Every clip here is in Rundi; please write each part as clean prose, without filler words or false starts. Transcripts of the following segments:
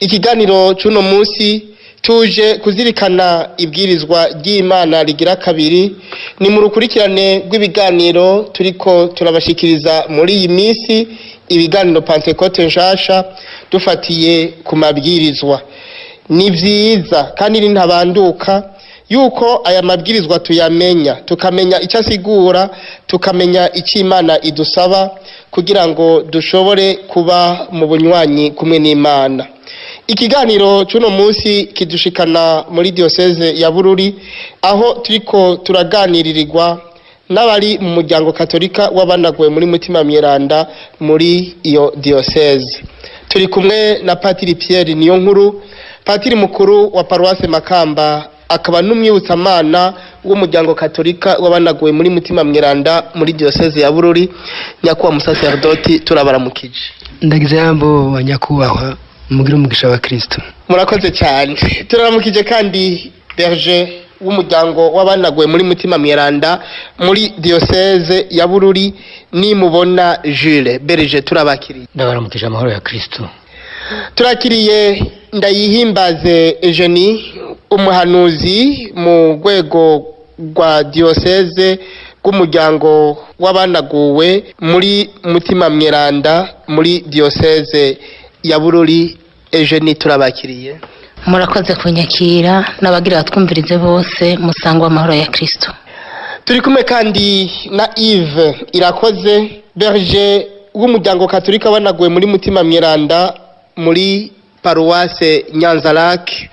Ikiganiro c'uno munsi tuje kuzirikana ibwirizwa ry'Imana rigira kabiri. Ni mu rukurikirane rw'ibiganiro turiko turabashikiriza muri iyi minsi, ibiganiro Pantekote nshasha, dufatiye ku mabwirizwa. Ni vyiza kandi ni ntabanduka yuko aya mabwirizwa tuyamenya, tukamenya icyo asigura, tukamenya icyo Imana idusaba kugira ngo dushobore kuba mu bunywanyi kumwe n'Imana. Ikiganiro cy'uno munsi kidushikana muri diyoseze ya Bururi, aho turiko turaganiririrwa n'abari mu muryango katolika w'abanaguwe muri Mutima Mweranda muri iyo diyoseze. Turi kumwe na Patiri Pierre Niyonkuru, patiri mukuru wa paruwase Makamba, akaba n'umwibutsamana w'umuryango katolika w'abanaguwe muri Mutima Mweranda muri diyoseze ya Bururi. Nyakubahwa musaserdoti, turabaramukije. Ndagize yambo, nyakubahwa, mugire umugisha wa Kristo. Murakoze cyane. Turaramukije kandi berger w'umuryango w'abanaguwe muri Mutima Mweranda muri diyoseze ya Bururi, Nimubona Jules. Berger, turabakiriye. Ndabaramukije, amahoro ya Kristo. Turakiriye Ndayihimbaze Eugenie, umuhanuzi mu rwego rwa diyoseze rw'umuryango w'abanaguwe muri Mutima Mweranda muri diyoseze ya Bururi. Eugenie, turabakiriye. Murakoze kunyakira, n'abagira batwumvirize bose, musangwa amahoro ya Kristo. Turi kumwe kandi na Yves Irakoze, berger w'umuryango katolika wanaguwe muri Mutima Mweranda muri paruwase Nyanzarake,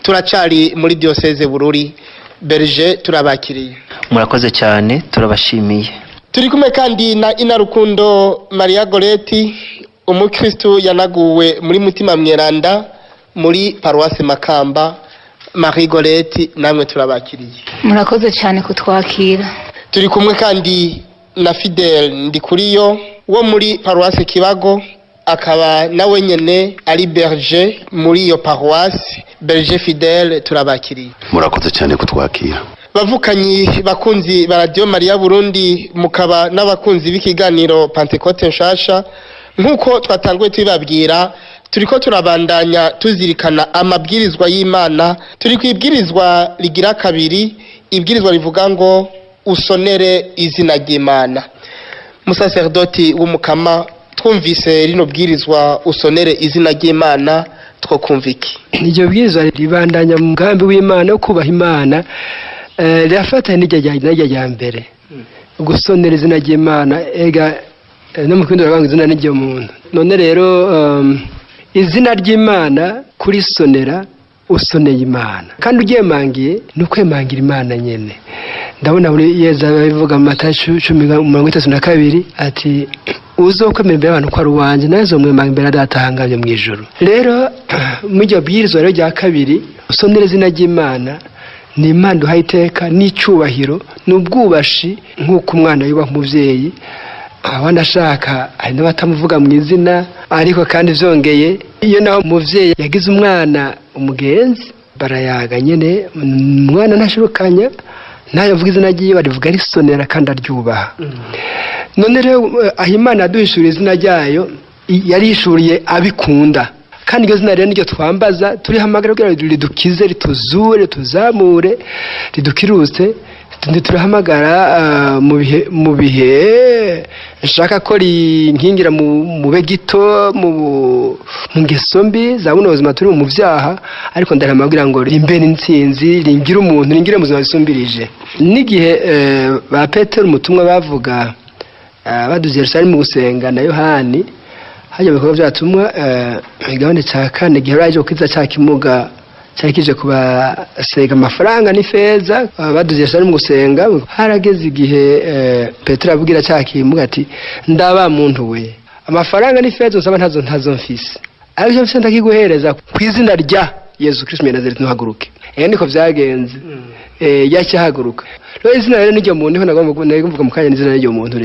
turacari muri diyoseze Bururi. Berger, turabakiriye. Murakoze cyane, turabashimiye. Turi kumwe kandi na Inarukundo Maria Goreti, umukristu yanaguwe muri Mutima Mweranda muri paruwase Makamba. Marie Goreti, namwe turabakiriye. Murakoze cyane kutwakira. Turi kumwe kandi na Fidel Ndikuriyo wo muri paruwase Kibago, akaba nawe nyene ari berger muri iyo paruwase. Berger Fidel, turabakiriye. Murakoze cyane kutwakira. Bavukanyi bakunzi ba Radio Maria Burundi, mukaba n'abakunzi b'ikiganiro Pantekote nshasha, nk'uko twatanguye tubibabwira, turiko turabandanya tuzirikana amabwirizwa y'Imana. Turi ku ibwirizwa rigira kabiri, ibwirizwa rivuga ngo usonere izina ry'Imana. Musaserdoti w'Umukama, twumvise rino bwirizwa usonere izina ry'Imana, twokumva iki? Iryo bwirizwa ribandanya mu mugambi w'Imana wo kubaha Imana, rirafatanya n'irya rya mbere, gusonera izina ry'Imana. Ega no mu kindi baravuga ngo izina n'iryo muntu. None rero izina ry'Imana kurisonera, usoneye Imana, kandi uryemangiye ni ukwemangira Imana nyene. Ndabona muri Yeza bivuga mu Matayo 10:32 ati: "Uzokwemera imbere y'abantu ko ari uwanje, nawe azomwemanga imbere ya Data ahangamye mu ijuru." Rero muri iryo bwirizwa rero rya kabiri, usonera izina ry'Imana, ni Imana duhaye iteka n'icyubahiro n'ubwubashi, nk'uko umwana yubaha umuvyeyi. Abandi ashaka hari n'abatamuvuga mu izina, ariko kandi vyongeye iyo naho umuvyeyi yagize umwana umugenzi, barayaga nyene, umwana ntashirukanya, ntayo avuga izina ryiwe, arivuga arisonera kandi aryubaha. None rero aho Imana yaduhishuriye izina ryayo, yarishuriye abikunda, kandi iryo zina rero niryo twambaza, turihamagara kugira ngo ridukize, rituzure, rituzamure, ridukirutse. Turahamagara mu bihe nshaka ko rinkingira mu mube gito, mu ngeso mbi za buno buzima turi mu byaha, ariko ndarihamagara ngo rimbe n'intsinzi, ringire umuntu, ringire mu buzima bisumbirije. N'igihe ba Petero umutumwa bavuga, baduze Yerusalemu gusenga na Yohani, hajya mu bikorwa byatumwa igabane cya kane, igihe baje gukiza cya kimuga cyari kije kubasega amafaranga n'ifeza, baduze Yerusalemu gusenga, harageze igihe Petero abwira cya kimuga ati: "Ndaba muntu we, amafaranga n'ifeza usaba ntazo mfise, ariko icyo mfise ndakiguhereza: ku izina rya Yesu Kristo wa Nazareti, ntuhaguruke." Niko vyagenze, yacahaguruka. Rero izina rero n'iryo muntu, niho nagomba kuvuga mu kanya, n'izina n'iryo muntu.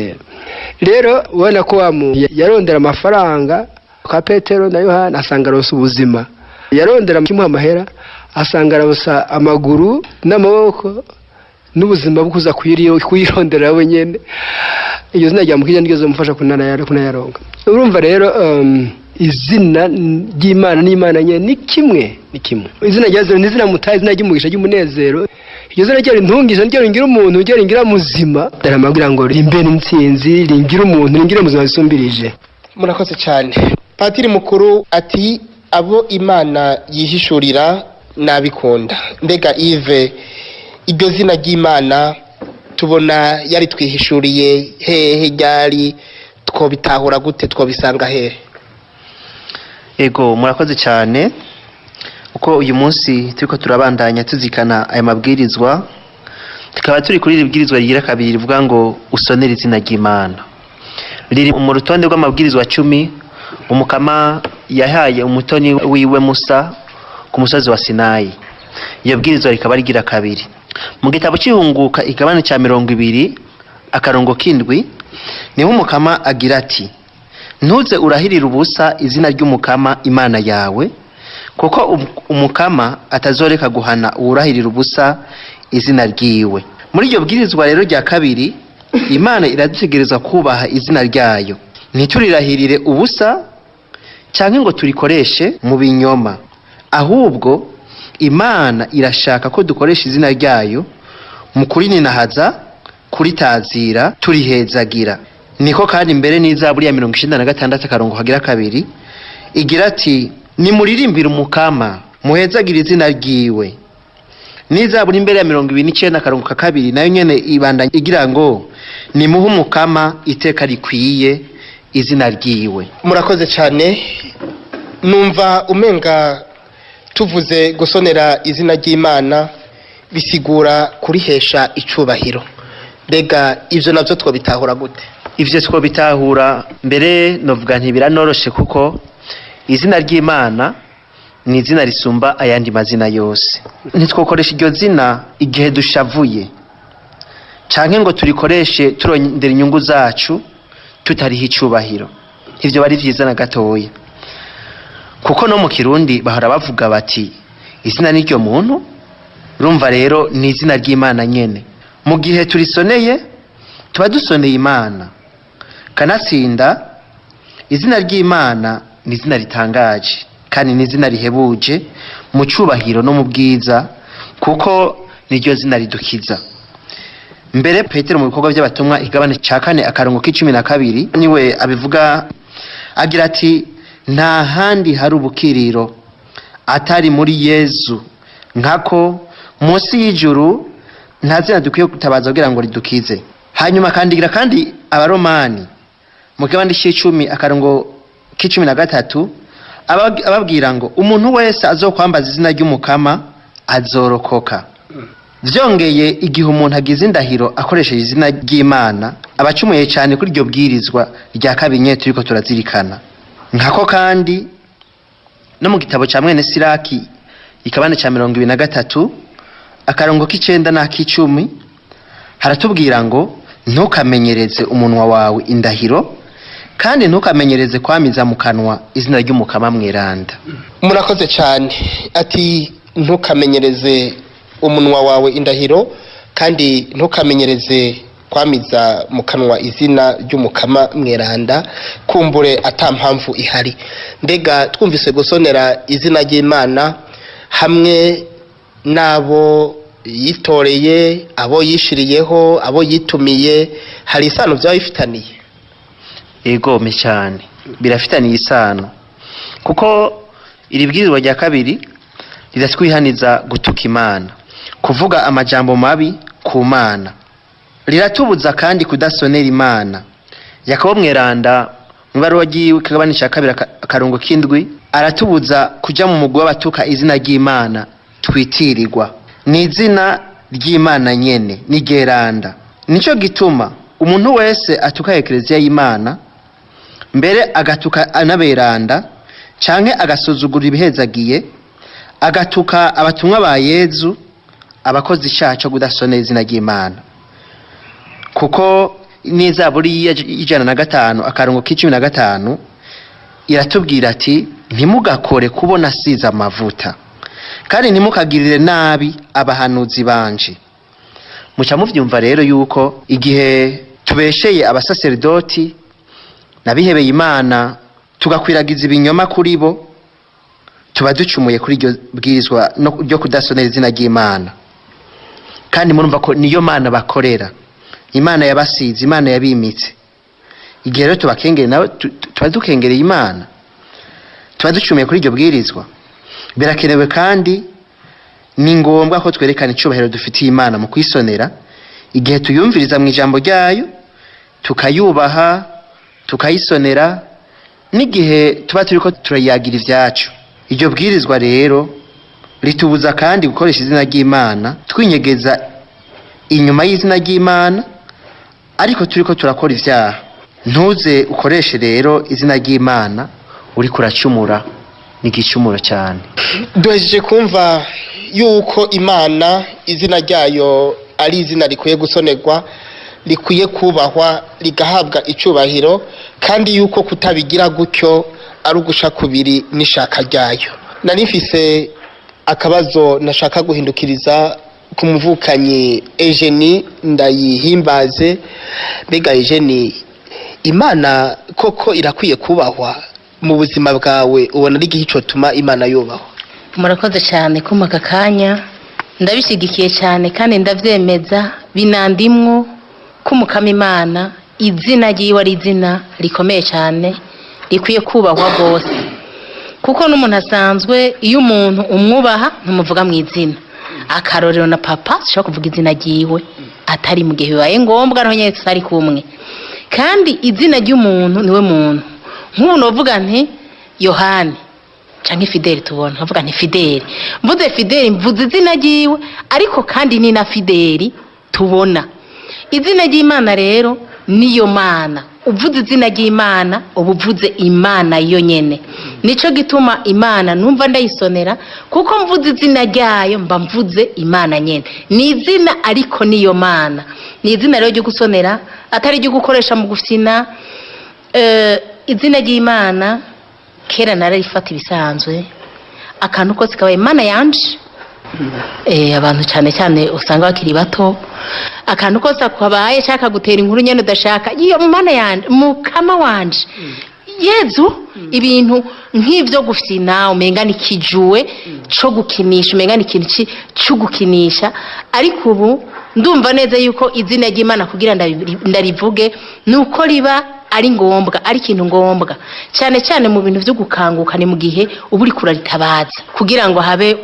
Rero ubona ko wa muntu yarondera amafaranga kwa Petero na Yohana, asanga aronse ubuzima. Yarondera kimuha amahera, asanga aronsa amaguru n'amaboko n'ubuzima bwo kuza kuyirondera we nyene. Iryo zina rya mukija niryo zomufasha kunayaronka. Urumva rero Izina ry'Imana n'Imana nyene ni kimwe, ni kimwe. Izina rya Yezu ni izina mutaye, izina ry'umugisha, ry'umunezero. Iryo zina ryo rintungisha, ryo ringira umuntu, ryo ringira muzima. Ndaramabwira ngo rimbere intsinzi, ringira umuntu, ringira muzima bisumbirije. Murakoze cyane, Patiri mukuru. Ati abo Imana yihishurira nabikunda. Mbega Yves, iryo zina ry'Imana tubona yari twihishuriye hehe, ryari, twobitahura gute, twobisanga hehe? Ego, murakoze cyane. Uko uyu munsi turiko turabandanya tuzikana aya mabwirizwa, tukaba turi kuri iri bwirizwa rigira kabiri rivuga ngo usonere izina ry'Imana. Riri mu rutonde rw'amabwirizwa 10 Umukama yahaye umutoni wiwe Musa ku musozi wa Sinayi. Iyo bwirizwa rikaba rigira kabiri. Mu gitabo c'Ihunguka, igabane ca 20 akarongo k'indwi, niho Umukama agira ati: "Ntuze urahirira ubusa izina ry'Umukama Imana yawe, kuko Umukama atazoreka guhana uwurahirira ubusa izina ryiwe." Muri iryo bwirizwa rero rya kabiri, Imana iradutegereza kubaha izina ryayo, ntiturirahirire ubusa canke ngo turikoreshe mu binyoma. Ahubwo Imana irashaka ko dukoresha izina ryayo mu kurininahaza, kuritazira, turihezagira. Niko kandi mbere n'Izaburi ya 96 akarongo kagira kabiri igira ati: "Nimuririmbire Umukama, muhezagira izina ryiwe." N'Izaburi imbere ya 29 akarongo ka kabiri nayo nyene ibandanya igira ngo: "Nimuhe Umukama iteka rikwiye izina ryiwe." Murakoze cyane. Numva umenga tuvuze gusonera izina ry'Imana bisigura kurihesha icubahiro. Mbega ibyo nabyo twabitahura gute? Ivyo twobitahura, mbere novuga nti biranoroshe, kuko izina ry'Imana ni izina risumba ayandi mazina yose. Ntitwokoresha iryo zina igihe dushavuye, canke ngo turikoreshe turondera inyungu zacu tutariha icubahiro. Ivyo bari vyiza na gatoya, kuko no mu Kirundi bahora bavuga bati: "Izina n'iryo muntu." Urumva rero ni izina ry'Imana nyene. Mu gihe turisoneye tuba dusoneye Imana. Kanatsinda izina ry'Imana ni izina ritangaje, kandi ni izina rihebuje mu cubahiro no mu bwiza, kuko niryo zina ridukiza. Mbere Petero mu Bikorwa by'Abatumwa, igabane ca kane akarongo k'12, niwe abivuga agira ati: "Nta handi hari ubukiriro atari muri Yezu, nkako munsi y'ijuru nta zina dukwiye gutabaza kugira ngo ridukize." Hanyuma akandigira kandi Abaromani mu kigabane c'icumi akarongo k'13, ababwira ngo: "Umuntu wese azokwambaza izina ry'Umukama azorokoka." Vyongeye, igihe umuntu agize indahiro akoresheje izina ry'Imana, aba acumuye cyane kuri iryo bwirizwa rya kabiri nyene turiko turazirikana. Nkako kandi no mu gitabo ca mwene Siraki, ikabane ca 23 akarongo k'9 n'ak'icumi, haratubwira ngo: "Ntukamenyereze umunwa wawe indahiro, kandi ntukamenyereze kwamiza mu kanwa izina ry'Umukama mweranda." Murakoze cyane. Ati ntukamenyereze umunwa wawe indahiro, kandi ntukamenyereze kwamiza mu kanwa izina ry'Umukama mweranda, kumbure ata mpamvu ihari. Mbega twumvise gusonera izina ry'Imana hamwe n'abo yitoreye, abo yishiriyeho, abo yitumiye, hari isano byaba bifitaniye? Egome cyane, birafitaniye isano, kuko iri bwirizwa rya kabiri riratwihaniza gutuka Imana, kuvuga amajambo mabi ku Mana. Riratubuza kandi kudasonera Imana. Yakobo mweranda mu ibaruwa ryiwe, kagabane ca kabiri akarongo k'indwi, aratubuza kuja mu mugwi w'abatuka izina ry'Imana twitirirwa. Ni izina ry'Imana nyene, ni ryeranda. Nico gituma umuntu wese atuka Ekleziya y'Imana, mbere agatuka anaberanda, canke agasuzugura ibihezagiye, agatuka abatumwa ba Yezu, abakozi icaha co kudasonera izina ry'Imana, kuko n'Izaburi y'105 akarongo k'15 iratubwira ati: "Ntimugakore kubona asize amavuta, kandi ntimukagirire nabi abahanuzi banje." Muca muvyumva rero yuko igihe tubesheye abasaserdoti n'abihebeye Imana Tugakwiragiza ibinyoma kuri bo, tuba ducumuye kuri iryo bwirizwa ryo kudasonera izina ry'Imana. Kandi murumva ko niyo Mana bakorera, Imana yabasize, Imana yabimitse. Igihe rero tubakengere, nawe tuba dukengereye Imana, tuba ducumuye kuri iryo bwirizwa. Birakenewe kandi ni ngombwa ko twerekana icyubahiro dufitiye Imana mu kwisonera igihe tuyumviriza mu ijambo ryayo, tukayubaha, tukayisonera, n'igihe tuba turiko turayagira ibyacu. Iryo bwirizwa rero ritubuza kandi gukoresha izina ry'Imana twinyegeza inyuma y'izina ry'Imana ariko turiko turakora ivyaha. Ntuze ukoreshe rero izina ry'Imana uriko uracumura, ni igicumuro cyane. Duhejeje kumva yuko Imana izina ryayo ari izina rikwiye gusonerwa, rikwiye kubahwa, rigahabwa icubahiro, kandi yuko kutabigira gutyo ari ugusha kubiri n'ishaka ryayo. Nari mfise akabazo nashaka guhindukiriza ku muvukanyi Eugenie Ndayihimbaze. Mbega Eugenie, Imana koko irakwiye kubahwa? Mu buzima bwawe ubona ari igihe cotuma Imana yubahwa? Murakoze cyane kumpa aka kanya. Ndabishyigikiye cyane kandi ndabyemeza, binandimwo ko Umukama Imana izina ryiwe ari izina rikomeye cyane, rikwiye kubahwa rwose, kuko n'umuntu asanzwe, iyo umuntu umwubaha ntumuvuga mu izina. Akarorero, na papa ushobora kuvuga izina ryiwe atari mu gihe bibaye ngombwa, naho nyine tutari kumwe. Kandi izina ry'umuntu niwe muntu. Nk'ubu novuga nti Yohani canke Fideli, tubona nkavuga nti Fideli, mvuze Fideli mvuze izina ryiwe, ariko kandi ni na Fideli tubona. Izina ry'Imana rero niyo Mana. Uvuze izina ry'Imana uba uvuze Imana yo nyene. Nico gituma Imana numva ndayisonera, kuko mvuze izina ryayo mba mvuze Imana nyene. Ni izina ariko niyo Mana. Ni izina rero ryo gusonera, atari ryo gukoresha mu gufyina. Izina ry'Imana kera nararifata ibisanzwe, akantu kose kabaye Imana yanje. Abantu cyane cyane usanga bakiri bato, akantu kose kabaye shaka gutera inkuru nyene udashaka, iyo Mana yanje, Mukama wanje, Yezu, ibintu nk'ivyo gufyina, umenga ni kijuwe co gukinisha, umenga ni ikintu co gukinisha. Ariko ubu ndumva neza yuko izina ry'Imana kugira ndarivuge nuko riba ari ngombwa, ari ikintu ngombwa cyane cyane mu bintu byo gukanguka. Ni mu gihe uba uriko uraritabaza kugira ngo habe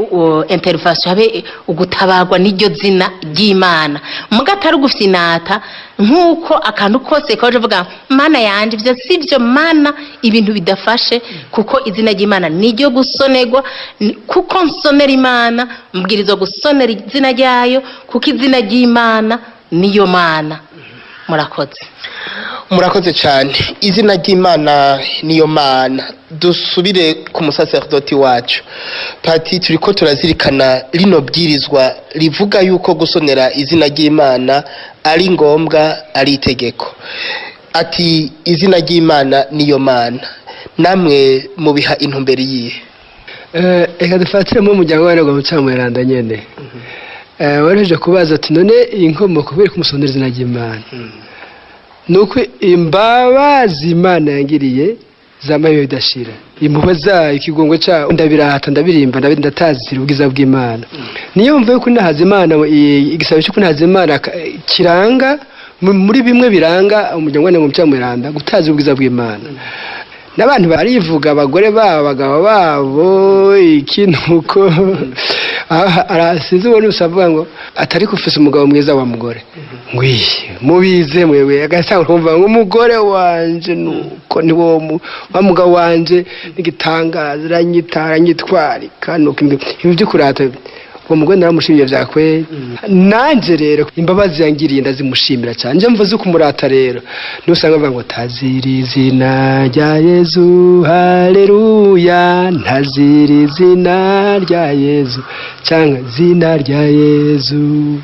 intervention, habe ugutabagwa n'iryo zina ry'Imana, muga atari ugufyinata nk'uko akantu kose kaje uvuga Mana yanje. Ivyo si byo Mana, ibintu bidafashe, kuko izina ry'Imana niryo gusonerwa. Kuko nsonera Imana, mbwirizwa gusonera izina ryayo, kuko izina ry'Imana niyo Mana. Murakoze. Murakoze cyane. Izina ry'Imana niyo Mana. Dusubire ku musaserdoti wacu pati. Turiko turazirikana rino bwirizwa rivuga yuko gusonera izina ry'Imana ari ngombwa, ari itegeko. Ati izina ry'Imana niyo Mana, namwe mubiha intumbero yihe? Reka dufatire mu muryango w'abana mucamweranda nyene. Wareje kubaza ati none iyi nkomoko kubera ko umusonera izina ry'Imana, nuko imbabazi Imana yangiriye zamaye bidashira, impuhwe zayo, ikigongwe cyayo, ndabirata, ndabirimba, ndatazira ubwiza bw'Imana. Niyo mvuye ko nahaza Imana, igisabo cyo kunahaza Imana kiranga muri bimwe biranga umuryango w'abana mucamweranda, gutazira ubwiza bw'Imana. N'abantu barivuga abagore babo, abagabo babo, ikintu uko sinzi, ubona usavuga ngo atari kufise umugabo mwiza wa mugore, ngwiye mubize mwewe, agasanga kumva ngo umugore wanje nuko ni wo wa mugabo wanje n'igitangaza, aranyita, aranyitwarika, nuko ibintu byo kurata uwo mugore naramushimiye vyakweye. Nanje rero imbabazi yangiriye ndazimushimira cyane. Nje mvuze ukumurata rero, nusanga bavuga ngo tazira izina rya Yezu, haleluya, ntazira izina rya Yezu, cyangwa zina rya Yezu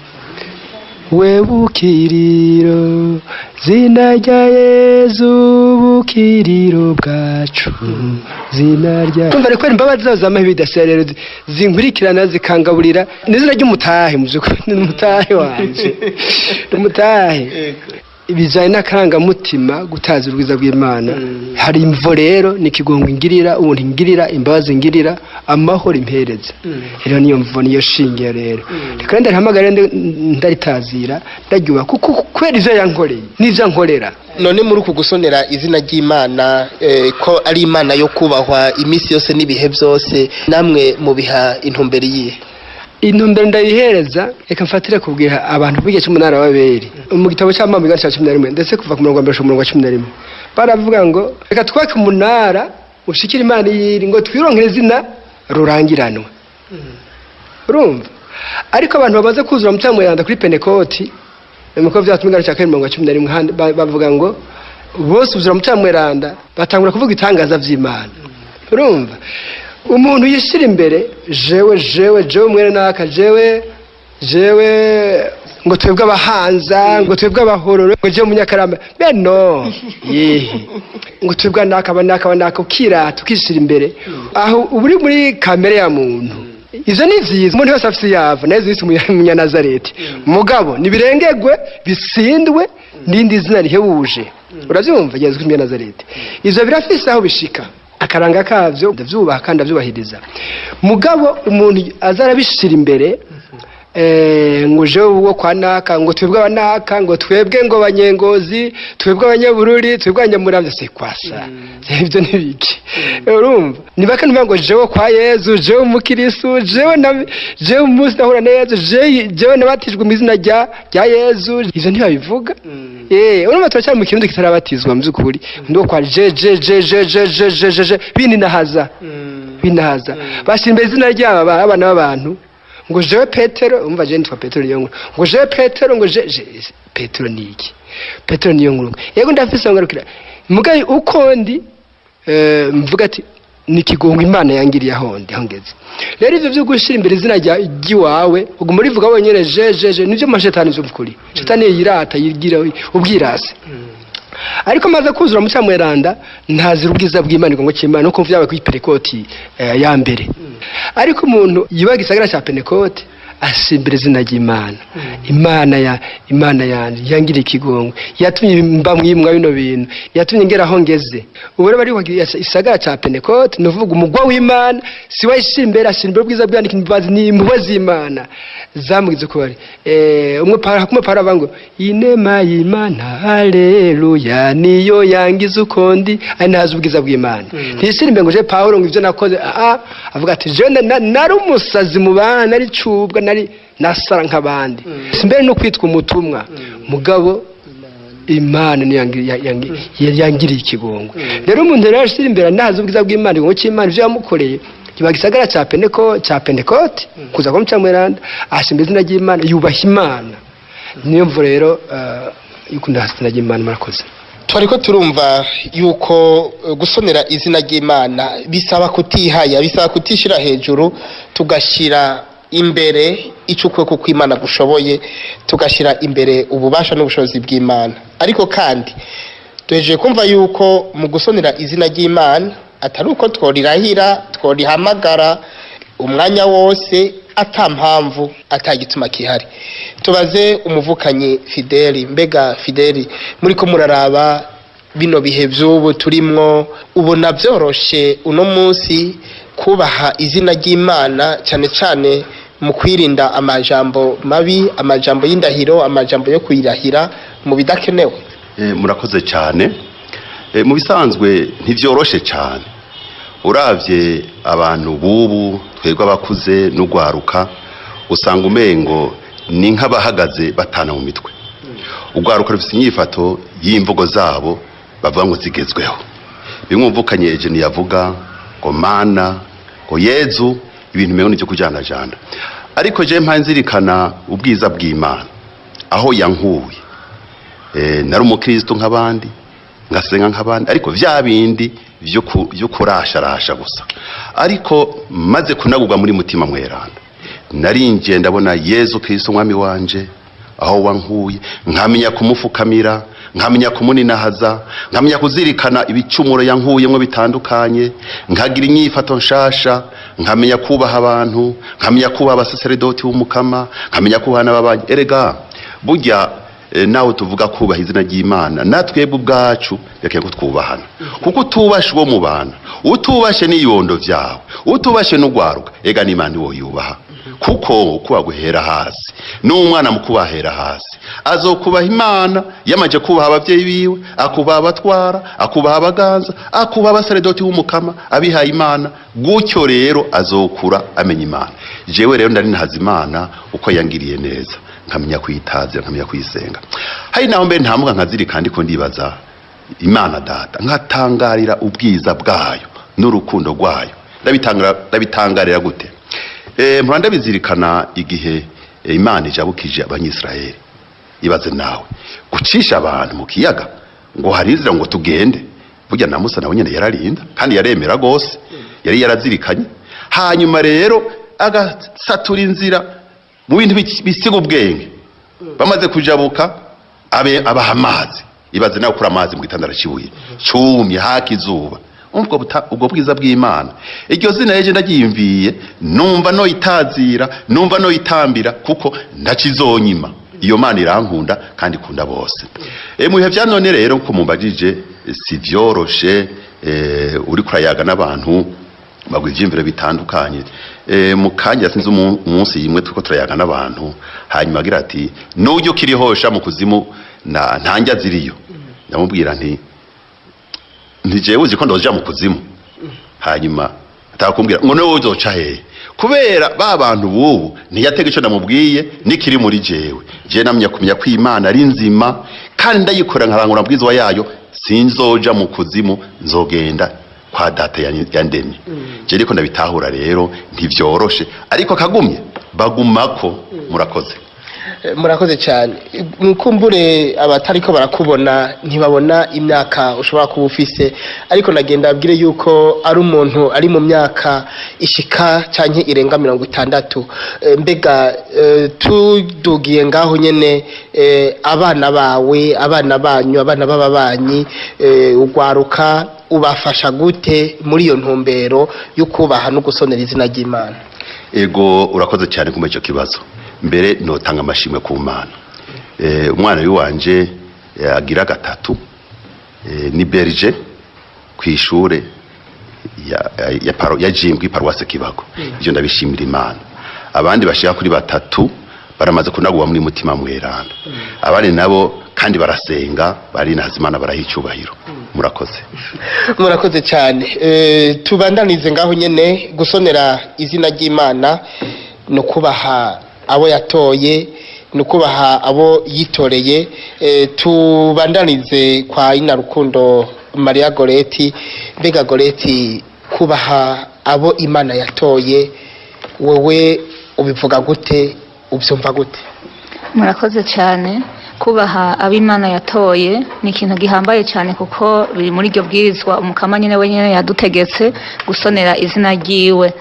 we bukiriro, zina rya Yezu bukiriro bwacu, zina rya. Kumva reko imbabazi zazo zamahe bidasira rero zinkurikirana, zikangaburira. N'izina ry'umutahe, mu by'ukuri ni umutahe wanje, umutahe. Bijanye n'akarangamutima gutaza ubwiza bw'Imana. Hari imvo rero, ni ikigongo ingirira, ubuntu ingirira, imbabazi ingirira, amahoro impereza. Rero niyo mvo, niyo shingiro rero. Reka ndarihamagara, ndaritazira, ndaryubaha kuko kubera ivyo yankoreye n'ivyo ankorera. None muri uku gusonera izina ry'Imana, ko ari Imana yo kubahwa iminsi yose n'ibihe byose, namwe mubiha intumbero iyihe? Intumbero ndayihereza, reka mfatire kubwira abantu b'igihe cy'umunara w'aberi mu gitabo cy'amambo cya 11, ndetse kuva ku murongo wa 1 gushika ku murongo wa 11, baravuga ngo reka twake umunara ushikira Imana iyiri, ngo twironkere izina rurangiranwa. Urumva, ariko abantu bamaze kuzura Mutima Mweranda kuri Pentekoti, muko vyatumye cya kabiri mirongo 11, handi bavuga ngo bose uzura Mutima Mweranda, batangura kuvuga itangaza vy'Imana. Urumva, umuntu yishira imbere, jewe, jewe, jewe mwene naka, jewe, jewe, ngo twebwe abahanza, ngo twebwe abahororo, ngo jewe Munyakarama, beno yehe, ngo twebwe naka, aba naka, aba naka, ukirata, ukishira imbere, aho uba uri muri kamere ya muntu. Ivyo ni vyiza, umuntu wese afise yava naye yise Umunyanazareti, mugabo nibirengegwe, bisindwe n'indi zina rihebuje. Uravyumva, Yezu Kristo Umunyanazareti, ivyo birafise aho bishika, akaranga kavyo ndavyubaha kandi ndavyubahiriza. Mugabo umuntu aza arabishira imbere, ngo jewe uwo kwa naka, ngo twebwe abanaka, ngo twebwe, ngo abanyengozi, twebwe abanyabururi, twebwe abanyamuramvya, c'est quoi ça? Ivyo ni biki? Urumva, nibaka numva ngo jewe kwa Yezu, jewe umukirisu, jewe na jewe umunsi nahura na Yezu, jewe nabatijwe mu izina rya Yezu, ivyo ntibabivuga. Urumva, turacyari mu kirundi kitarabatizwa mu by'ukuri. Ndo kwa je je je je je je je je je bininahaza, binahaza, bashyira imbere izina ryabo abana b'abantu, ngo jewe Petero, umva, je nitwa Petero niyo nkuru, ngo jewe Petero, ngo je Petero ni iki? Petero niyo nkuru, yego, ndafise ngarukira mugaye uko ndi, mvuga ati ni ikigongo Imana yangiriye aho ndi, aho ngeze. Rero ivyo vyo gushira imbere izina rya ry'iwawe, uguma urivuga wenyene, je je je, nivyo mashetani vy'ukuri. Shetani yirata, yigira ubwirasi. Ariko maze kuzura Mutima Mweranda, ntazira ubwiza bw'Imana, igongo cy'Imana, nuko vyabaye kuri Pentekote ya mbere. Ariko umuntu yiba gisagara cya Pentekote asimbira izina ry'Imana. Imana ya Imana yanje yangiriye ikigongo, yatumye mba mwimwa bino bintu, yatumye ngera aho ngeze. Ubu rero bari isagara cya Pentekote, ni uvuga umugwa w'Imana, si we ashimbera, ashimbira ubwiza bw'Imana, imbabazi ni impuhwe z'Imana zamugize uko bari. Umwe para kumwe para bango inema y'Imana, haleluya, niyo yangize uko ndi, ari ntazi ubwiza bw'Imana. Ntishira imbere ngo je Paulo, ngo ivyo nakoze, a avuga ati je nari umusazi mu bana, nari cubwa, nari nasara nk'abandi, simbere no kwitwa umutumwa, mugabo Imana niyo yangiriye ikigongo. Rero umuntu rero ashira imbere ntazi ubwiza bw'Imana, igongo cy'Imana, ivyo yamukoreye, kiba gisagara cya Peneko, cya Pentekote, kuza kwa Mutima Mweranda, ashimba izina ry'Imana, yubaha Imana. Niyo mvu rero yuko ndaha izina ry'Imana. Murakoze. Twariko turumva yuko gusonera izina ry'Imana bisaba kutihaya, bisaba kutishira hejuru, tugashyira imbere icyo ukuboko kw'Imana gushoboye, tugashyira imbere ububasha n'ubushobozi bw'Imana. Ariko kandi duhejeje kumva yuko mu gusonera izina ry'Imana atari uko tworirahira, tworihamagara umwanya wose ata mpamvu, ata gituma kihari. Tubaze umuvukanyi Fideli. Mbega Fideli, muri ko muraraba bino bihe by'ubu turimwo, ubona byoroshe uno munsi kubaha izina ry'Imana, cyane cyane mu kwirinda amajambo mabi, amajambo y'indahiro, amajambo yo kuyirahira mu bidakenewe? Murakoze cyane. Mu bisanzwe ntivyoroshe cyane. Uravye abantu bubu, twebwe abakuze n'ugwaruka, usanga umengo ni nk'abahagaze batana mu mitwe. Ugwaruka rufise inyifato y'imvugo zabo bavuga ngo zigezweho, bimwe umvukanye Ejeni yavuga ngo Mana, ngo Yezu, ibintu umengo nivyo kujanajana. Ariko je mpa nzirikana ubwiza bw'Imana aho yankuye. Nari umukristo nk'abandi, ngasenga nk'abandi, ariko vya bindi vyo kurasharasha gusa. Ariko maze kunagurwa muri Mutima Mweranda, narinjiye ndabona Yezu Kristo umwami wanje, aho wankuye, nkamenya kumufukamira, nkamenya kumuninahaza, nkamenya kuzirikana ibicumuro yankuyemwo bitandukanye, nkagira inyifato nshasha, nkamenya kubaha abantu, nkamenya kubaha abasaseredoti b'Umukama, nkamenya kubaha n'ababanyi. Erega burya Nawe tuvuga kubaha izina ry'Imana, natwebwe ubwacu reka ko twubahana, kuko utubashe uwo mubana, utubashe n'ibibondo vyawe, utubashe n'ugwaruka, ega n'Imana iwo yubaha, kuko kuba guhera hasi n'umwana mu kubahera hasi azokubaha Imana yamaje kubaha abavyeyi biwe, akubaha abatwara, akubaha abaganza, akubaha abasaredoti w'umukama abihaye Imana. Gutyo rero azokura amenya Imana. Jewe rero ndari nahaza Imana uko yangiriye neza, nkamenya kuyitazira, nkamenya kuyisenga. Hari naho mbe ntamuka nkazirika, ndiko ndibaza Imana Data, nkatangarira ubwiza bwayo n'urukundo rwayo. Ndabitangarira gute? Mpora ndabizirikana igihe Imana ijabukije Abanyisiraheli. Ibaze nawe gucisha abantu mu kiyaga ngo hari inzira ngo tugende. Burya na Musa nawe nyene yararinda kandi yaremera gose, yari yarazirikanye. Hanyuma rero agasatura inzira mu bintu bisiga ubwenge. Bamaze kujabuka, abe abaha amazi. Ibaze nawe kuri amazi mu gitandara cibuye cumye haka izuba. Ubwo bwiza bw'Imana, iryo zina yeje ndaryiyumviye, numva no itazira, numva no itambira, kuko ndakizonyima. Iyo Mana irankunda kandi ikunda bose. Mu bihe vya none rero, ko mumbajije, si vyoroshe. Uri kurayaga n'abantu bagwa ivyiyumviro bitandukanye. Mu kanya sinzi umunsi yimwe turiko turayaga n'abantu, hanyuma agira ati: "Nujya ukirihosha mu kuzimu na ntanjya ziriyo." Ndamubwira nti: "Ntijewe uzi ko ndoja mu kuzimu?" Hanyuma atakumbwira ngo: "Niwe uzoca hehe?" Kubera ba bantu bubu ntiyatega ico namubwiye nikiri muri jewe. Je namenya kumenya ko Imana ari nzima kandi ndayikora, nkarangura mbwizwa yayo, sinzoja mu kuzimu, nzogenda kwa Data yandemye. Je ariko ndabitahura rero, ntivyoroshe, ariko kagumye bagumako. Murakoze. Murakoze cyane. Nkumbure abatariko barakubona ntibabona imyaka ushobora kuba ufise, ariko nagenda abwire yuko ari umuntu ari mu myaka ishika canke irenga 60. Mbega tudugiye ngaho nyene, abana bawe, abana banyu, abana b'ababanyi, ugwaruka ubafasha gute muri iyo ntumbero yo kubaha no gusonera izina ry'Imana? Ego, urakoze cyane kumva icyo kibazo. Mbere notanga amashimwe ku Mana. Umwana w'iwanje agira gatatu, ni berger ku ishure ya Jimbwi, paruwase Kibago. Ibyo ndabishimira Imana. Abandi bashika kuri batatu baramaze kunagwa muri Mutima Mweranda. Abandi nabo kandi barasenga, bari nazimana, baraha icyubahiro. Murakoze. Murakoze cyane. Tubandanize ngaho nyene. Gusonera izina ry'Imana no kubaha abo yatoye, no kubaha abo yitoreye. Tubandanize kwa Ina Rukundo Maria Goreti. Mbega Goreti, kubaha abo Imana yatoye, wewe ubivuga gute, ubyumva gute? Murakoze cyane. Kubaha ab'Imana yatoye ni ikintu gihambaye cyane, kuko biri muri iryo bwirizwa Umukama nyine wenyine yadutegetse gusonera izina ryiwe.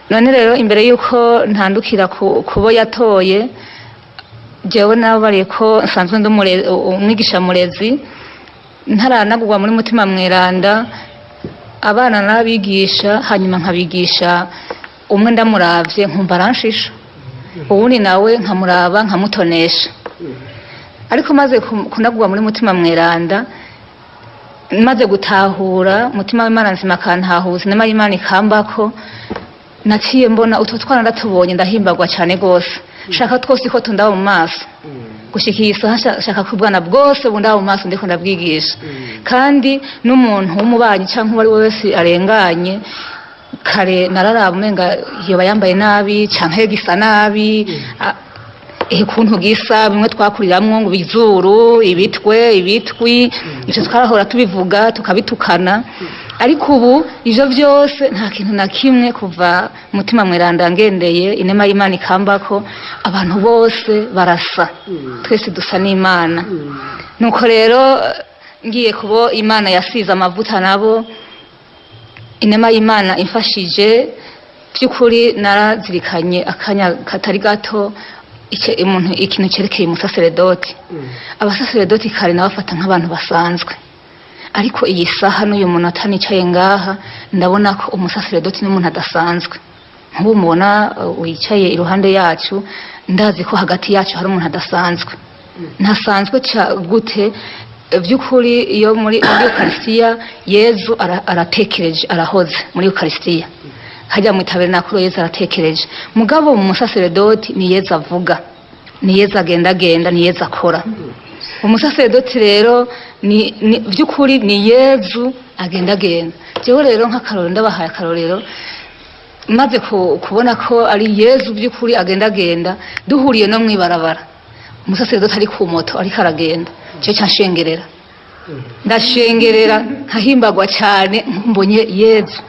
None rero, imbere y'uko ntandukira ku bo yatoye, jewe nababariye ko nsanzwe ndi umwigisha murezi. Ntaranagurwa muri Mutima Mweranda, abana n'abigisha, hanyuma nkabigisha umwe ndamuravye nkumva aranshisha, uwundi nawe nkamuraba nkamutonesha. Ariko maze kunagurwa muri Mutima Mweranda, maze gutahura Mutima w'Imana nzima akantahuza, inema y'Imana ikambako, naciye mbona utwo twana ndatubonye ndahimbagwa cyane rwose. Shaka twose ko tundaba mu maso gushika iyi saha, shaka ko ubwana bwose bundaba mu maso ndiko ndabwigisha. Kandi n'umuntu w'umubanyi cyangwa uwo ari we wese arenganye, kare nararaba umenga yoba yambaye nabi canke gisa nabi, ukuntu gisa, bimwe twakuriramwo ngo bizuru, ibitwe, ibitwi, ivyo twarahora tubivuga tukabitukana. Ariko ubu ivyo vyose nta kintu na kimwe. Kuva Mutima Mweranda ngendeye, inema y'Imana ikambako, abantu bose barasa, twese dusa n'Imana. Nuko rero ngiye kubo Imana yasize amavuta nabo, inema y'Imana imfashije, by'ukuri narazirikanye akanya katari gato umuntu ikintu cyerekeye umusaseredoti. Abasaseredoti kare nabafata nk'abantu basanzwe, ariko iyi saha n'uyu munota nicaye ngaha ndabona ko umusaseredoti n'umuntu adasanzwe. Nk'ubu mubona wicaye iruhande yacu, ndazi ko hagati yacu hari umuntu adasanzwe. Ntasanzwe gute? By'ukuri iyo muri Eucharistia Yezu aratekereje, arahoze muri Eucharistia, hajya mu tabernakuro Yezu aratekereje. Mugabo mu musaseredoti ni Yezu avuga, ni Yezu agendagenda, ni Yezu akora. Umusaseredoti rero ni by'ukuri ni Yezu agendagenda. Jewe rero nk'akarorero, ndabahaye akarorero, maze kubona ko ari Yezu by'ukuri agendagenda, duhuriye no mwibarabara, umusaseredoti ari ku moto ariko aragenda, cyo cyashengerera, ndashengerera nkahimbagwa cyane mbonye Yezu.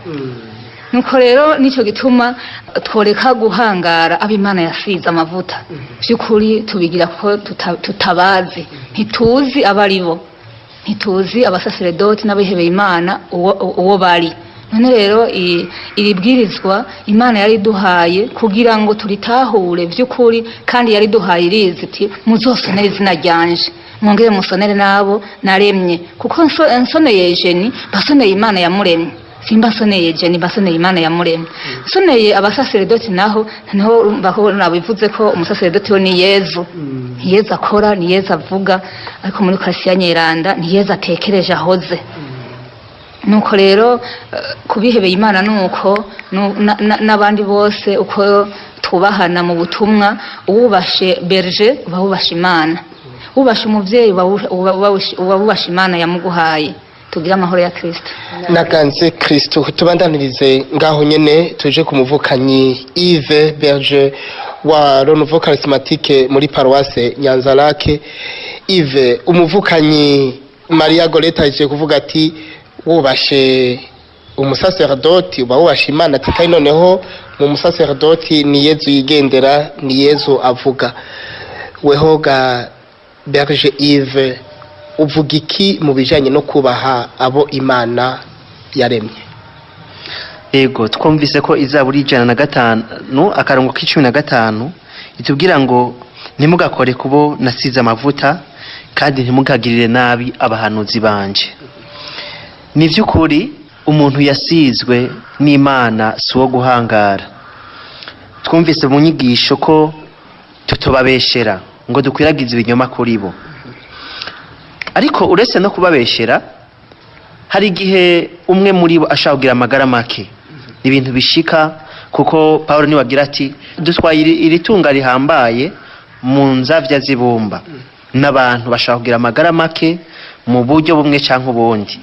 Nuko rero nicyo gituma tworeka guhangara ab'Imana yasize amavuta. By'ukuri tubigira ko tutabazi, ntituzi abari bo, ntituzi abasaseredoti n'abihebeye Imana uwo bari. None rero iri bwirizwa Imana yari duhaye kugira ngo turitahure by'ukuri, kandi yari duhaye irizi iti muzosonere izina ryanje, mwongere musonere n'abo naremye, kuko nsoneye jeni basoneye Imana yamuremye, simba nsoneye jeni basoneye Imana yamuremye. Nsoneye abasaseredoti naho niho baho nabivuze ko umusaseredoti we ni Yezu, ni Yezu akora, ni Yezu avuga, ariko muri Eucharistia Nyeranda ni Yezu atekereje, ahoze. Nuko rero kubihebeye Imana nuko n'abandi bose uko twubahana mu butumwa, uwubashe berger uba wubashe Imana, wubashe umuvyeyi uba wubashe Imana yamuguhaye. Tugire amahoro ya Kristo. Naganze Kristo. Tubandanirize ngaho nyene, tuje ku muvukanyi Yves Berger wa Renouveau Charismatique muri paroisse Nyanzarake. Yves, umuvukanyi Maria Goreta aje kuvuga ati wubashe umusaserdoti uba wubashe Imana, ati kandi noneho mu musaserdoti ni Yezu yigendera, ni Yezu avuga. Weho ga Berger Yves, uvuga iki mu bijanye no kubaha abo Imana yaremye? Ego, twumvise ko izaburi 105 akarongo k'15 itubwira ngo ntimugakore kubo nasize amavuta, kandi ntimugagirire nabi abahanuzi banje. Ni by'ukuri umuntu yasizwe n'Imana si uwo guhangara. Twumvise mu nyigisho ko tutobabeshera ngo dukwiragize ibinyoma kuri bo, ariko uretse no kubabeshera, hari igihe umwe muri bo ashobora kugira amagara make, ibintu bishika, kuko Paulo niwe agira ati dutwaye iri tunga rihambaye mu nzavya z'ibumba. N'abantu bashobora kugira amagara make mu buryo bumwe canke ubundi.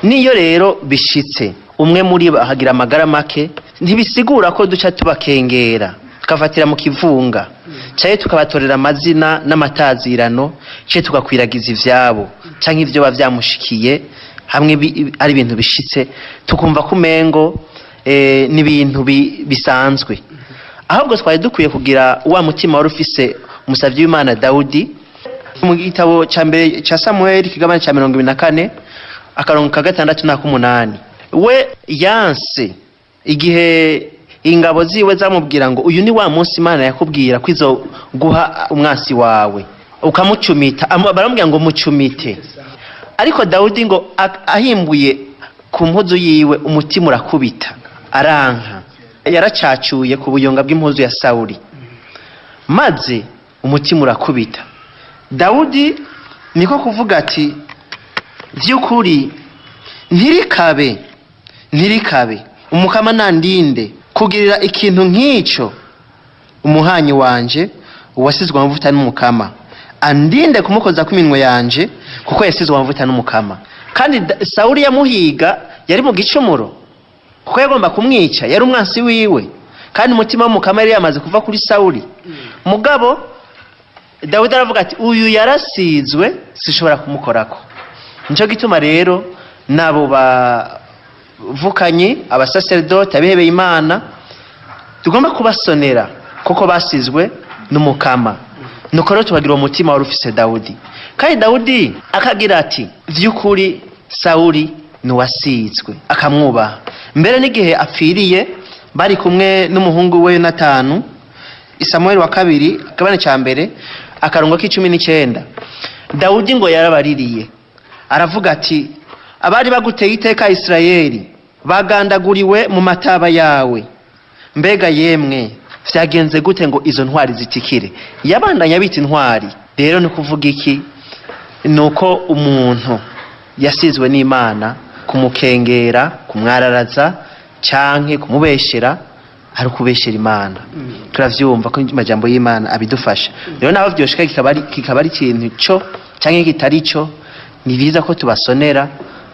Niyo rero bishitse umwe muri bo akagira amagara make, ntibisigura ko duca tubakengera tukafatira mu kivunga, canke tukabatorera amazina n'amatazirano, canke tugakwiragiza ivyabo canke ivyo biba vyamushikiye, hamwe ari ibintu bishitse tukumva ko umengo ni ibintu bisanzwe. Ahubwo twari dukwiye kugira wa mutima wari ufise umusavyi w'Imana Dawudi. Mu gitabo ca mbere ca Samuel kigabane ca 24 akarongo ka 6 n'ak'umunani, we yanse igihe ingabo ziwe zamubwira ngo uyu ni wa munsi Imana yakubwira ko izo guha umwansi wawe ukamucumita, baramubwira ngo mucumite, ariko Dawudi ngo ahimbuye ku mpuzu yiwe umutima urakubita, aranka, yaracacuye ku buyonga bw'impuzu ya Sawuli, maze umutima urakubita. Dawudi niko kuvuga ati vy'ukuri ntirikabe, ntirikabe umukama nandinde kugirira ikintu nk'ico umuhanyi wanje uwasizwe amavuta n'umukama, andinde kumukoza kw'iminwe yanje kuko yasizwe amavuta n'umukama. Kandi Sawuli yamuhiga yari mu gicumuro kuko yagomba kumwica, yari umwansi wiwe, kandi umutima w'umukama yari yamaze kuva kuri Sawuli. Mugabo Dawidi aravuga ati uyu yarasizwe sishobora kumukorako. Nico gituma rero nabo bavukanye abasacerdote abihebeye Imana tugomba kubasonera kuko basizwe n'umukama. Nuko rero tubagira uwo mutima wari ufise Dawudi. Kandi Dawudi akagira ati vy'ukuri Sawuli nuwasizwe, akamwubaha. Mbere n'igihe apfiriye bari kumwe n'umuhungu we Yonatanu, Samuel wa kabiri akabane ca mbere akarongo k'19, Dawudi ngo yarabaririye aravuga ati abari baguteye iteka Isirayeli bagandaguriwe mu mataba yawe, mbega yemwe vyagenze gute ngo izo ntwari zitikire? Yabandanya bita intwari. Rero ni kuvuga iki? Ni uko umuntu yasizwe n'Imana kumukengera, kumwararaza canke kumubeshera ari ukubeshera Imana. Turavyumva ko amajambo y'Imana abidufasha. Rero naho vyoshika kikaba ari ikintu co canke kitari co, ni byiza ko tubasonera,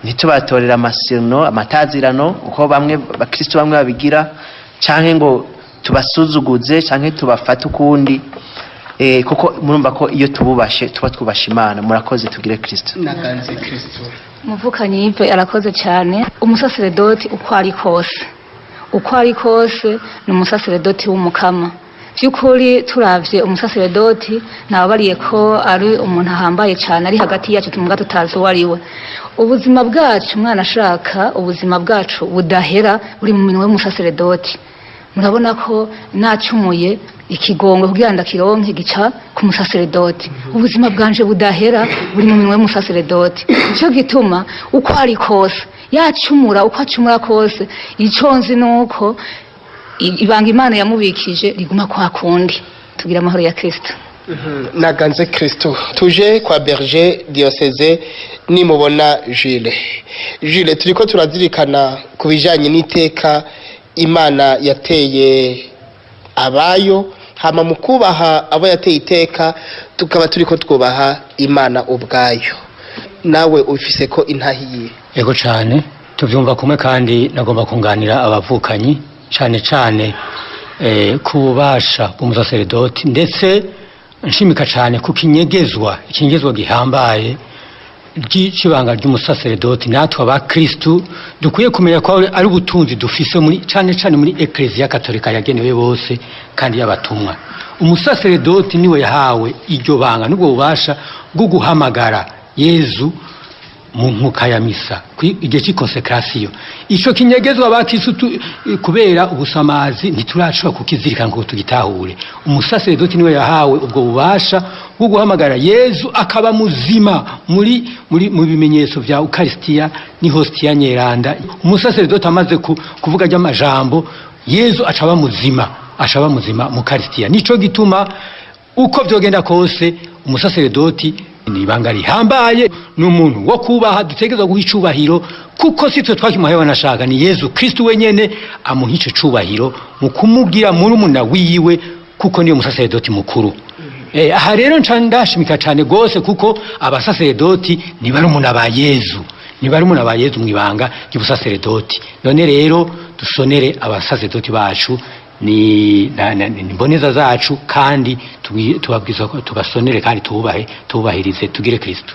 ntitubatorera amasino, amatazirano uko bamwe bakristo bamwe babigira, canke ngo tubasuzuguze canke tubafate ukundi, kuko murumva ko iyo tububashe tuba twubashe Imana. Murakoze, tugire Kristo. Naganze Kristo. Umuvukanyi Yves arakoze cyane. Umusaseredoti uko ari kose, uko ari kose ni umusaseredoti w'umukama. By'ukuri turavye umusaseredoti nababariye ko ari umuntu ahambaye cyane, ari hagati yacu tumuga tutazi uwo ari we. Ubuzima bwacu, umwana ashaka ubuzima bwacu budahera buri mu minwe y'umusaseredoti. Murabona ko nacumuye, ikigongwe kugira ndakironke gica ku musaseredoti. Ubuzima bwanje budahera buri mu minwe y'umusaseredoti. Nico gituma uko ari kose yacumura, uko acumura kose, ico nzi nuko ibanga Imana yamubikije riguma kwa kundi. Tugira amahoro ya Kristo. Naganze Kristo. Tuje kwa berger diocese nimubona Jules. Jules, turiko turazirikana ku bijanye n'iteka Imana yateye abayo, hama mu kubaha abo yateye iteka tukaba turiko twubaha Imana ubwayo. Nawe ufise ko intahiye? Yego cyane, tubyumva kumwe, kandi nagomba kunganira abavukanyi cyane cyane ku bubasha bw'umusaseredoti, ndetse nshimika cyane ku kinyegezwa, ikinyegezwa gihambaye ry'ibanga ry'umusaseredoti. Natwe abakristu dukwiye kumenya ko ari ubutunzi dufise muri cyane cyane muri Ekleziya Katolika yagenewe bose kandi y'abatumwa. Umusaseredoti niwe yahawe iryo banga n'ubwo bubasha bwo guhamagara Yezu mu nkuka ya misa igihe cy'ikonsekrasiyo. Ico kinyegezwa abakristu kubera ubusamazi ntiturashobora kukizirikana ngo tugitahure. Umusaseredoti niwe yahawe ubwo bubasha bwo guhamagara Yezu akaba muzima muri muri mu bimenyetso vya Ukarisitiya n'Ihostiya Nyeranda. Umusaseredoti amaze kuvuga ry'amajambo, Yezu acaba muzima, acaba muzima mu Karisitiya. Nico gituma uko vyogenda kose umusaseredoti ni ibanga rihambaye, ni umuntu wo kubaha, dutegerezwa guha icubahiro, kuko si twe twakimuhaye, wanashaka ni Yezu Kristu wenyene amuha ico cubahiro mu kumugira murumuna wiwe, kuko niyo musaseredoti mukuru. Aha rero nca ndashimika cane gose, kuko abasaseredoti ni barumuna ba Yezu, ni barumuna ba Yezu mw'ibanga ry'ubusaseredoti. None rero dusonere abasaseredoti bacu, ni imboneza zacu, kandi tubabwiza ko tubasonere kandi tububahe, tububahirize. Tugire Kristo.